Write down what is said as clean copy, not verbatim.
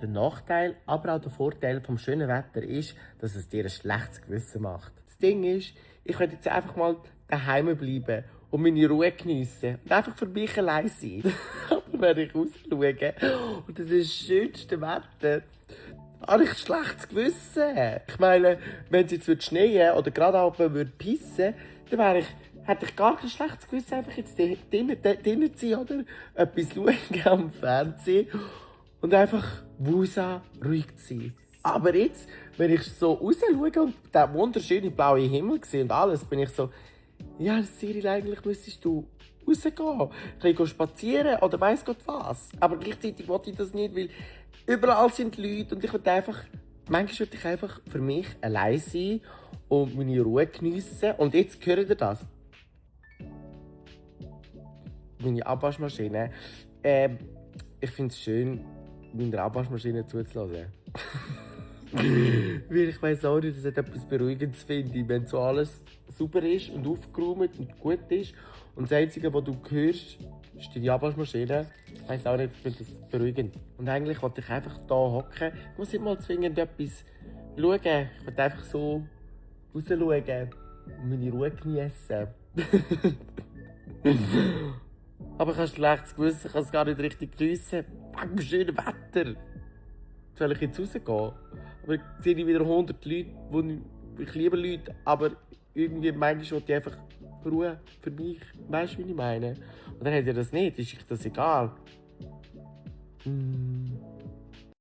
Der Nachteil, aber auch der Vorteil vom schönen Wetter ist, dass es dir ein schlechtes Gewissen macht. Das Ding ist, ich könnte jetzt einfach mal daheim bleiben und meine Ruhe geniessen und einfach für mich allein sein. Aber wenn ich rausschaue und das ist das schönste Wetter, habe ich ein schlechtes Gewissen. Ich meine, wenn es jetzt schneien oder gerade auch pissen würde, dann hätte ich gar kein schlechtes Gewissen, einfach jetzt drinnen zu sein oder etwas schauen am Fernsehen und einfach wusa ruhig zu sein. Aber jetzt, wenn ich so raus schaue und den wunderschönen blauen Himmel sehe und alles, bin ich so, ja, Cyril, eigentlich müsstest du rausgehen, ein bisschen spazieren oder weiss Gott was. Aber gleichzeitig wollte ich das nicht, weil überall sind Leute und ich will einfach, manchmal will ich einfach für mich allein sein und meine Ruhe geniessen. Und jetzt hört ihr das. Meine Abwaschmaschine. Ich finde es schön, meiner Abwaschmaschine zuzulassen. Weil ich weiss auch nicht, dass es etwas Beruhigendes finde, wenn so alles sauber ist und aufgeräumt und gut ist. Und das Einzige, was du hörst, ist die Abwaschmaschine. Ich weiss auch nicht, ich finde das beruhigend. Und eigentlich wollte ich einfach hier hocken. Ich muss nicht mal zwingend etwas schauen. Ich will einfach so raus schauen und meine Ruhe genießen. Aber ich habe ein schlechtes Gewissen, ich kann es gar nicht richtig geniessen. Wegen dem schönen Wetter. Soll ich jetzt rausgehen? Aber ich sehe wieder 100 Leute, ich liebe Leute, aber irgendwie manchmal will ich einfach Ruhe für mich. Weißt du, wie ich meine? Und dann hat ihr das nicht, ist euch das egal.